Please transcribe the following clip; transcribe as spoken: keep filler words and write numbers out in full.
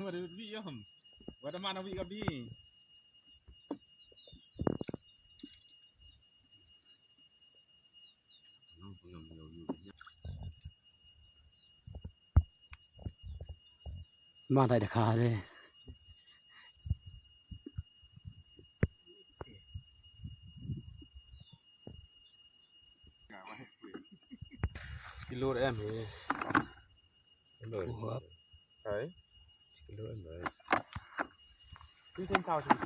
Wa da wi yom. Wa da mana wi ka bi. Ma dai da kha de. Kilo em he. Kilo. Hai. Kilo em hai. Two ten thousand.